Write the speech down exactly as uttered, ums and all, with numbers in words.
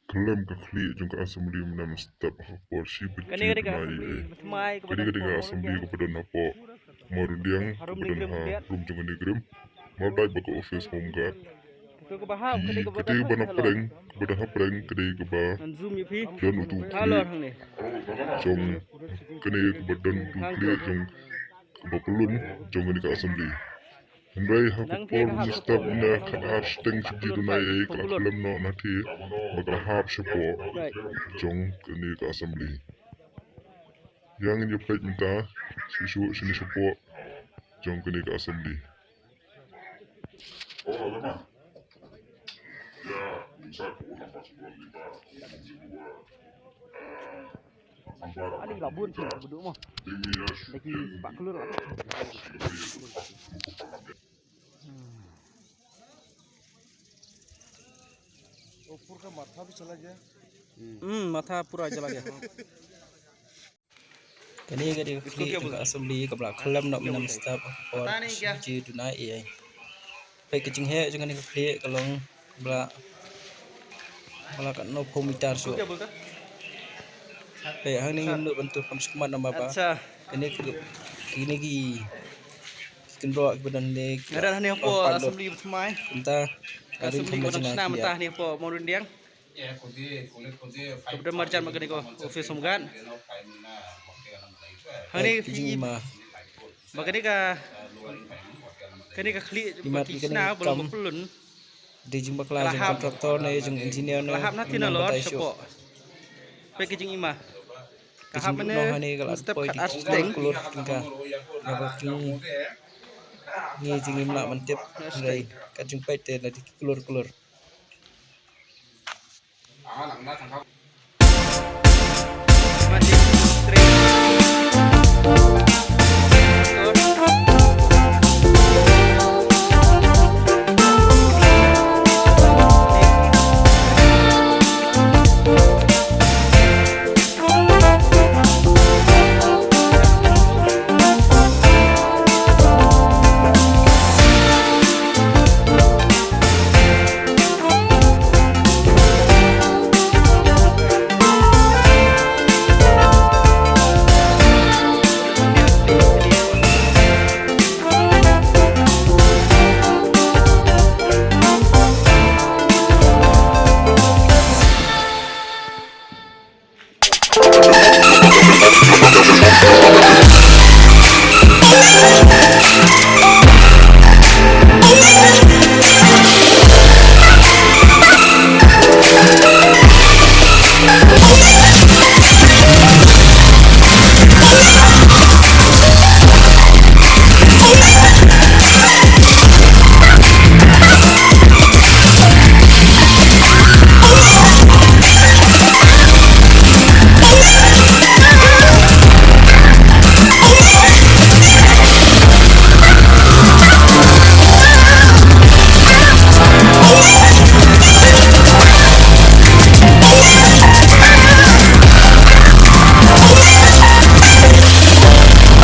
khlem ka khlieh jong ka assembly mynne mynstep ha por shi baje. Kane ka dei ka assembly ba thymmai kaba don hapoh Mawryndang, kaba don ha rum jong kane ka rim. Mar dait ba ka office Home Guard. Kane kaba hap, kane kaba don hapdeng, kaba don hapdeng, kane kaba don utu u khlieh jong kane kaba don utu u khlieh jong kaba pyllun jong kane ka assembly. Hynrei ha ka por mynstep mynne khatar shiteng shi baje duna eiei ka la khlem noh na thie ba ka la hap shapoh jong kane ka assembly. Ïa ngin ïa peit mynta shisha shane shapoh jong kane ka assembly. Ani la bun ti buduk mo. Deki pak keluar lah. Hmm. Oh, pura matha bhi chala gaya. Hmm, matha pura chala gaya. Kane ka dei ka khlieh jong ka assembly kaba la khlem noh mynne mynstep ha por shi baje duna eiei. Peit ka jingheh jong kane ka khlieh ka long ba la, ba la katno phew meter shuh. Peit hangne ngim nud ban tu kham shakmat namar ba kane ka, kine ki, ki kynroh kiba don ne ki, nga don hangne hapoh assembly ba thymmai. Kumta ka ring kham la jngai mynta hangne hapoh Mawryndang. Kaba don marjan ma kane ka office Home Guard. Hangne ka jingima. Ba kane ka, kane ka khlieh ba ki shna ba long ba pyllun. Dei jingbakla jong contractor ne jong engineer ne. La hap na thie na lor shapoh. Peit ka jingima. Ka hap mynne mynstep khatar shiteng. Klur ka. Ngi jingim lah ban tip. Hynrei ka jingpeit te la dei klur klur.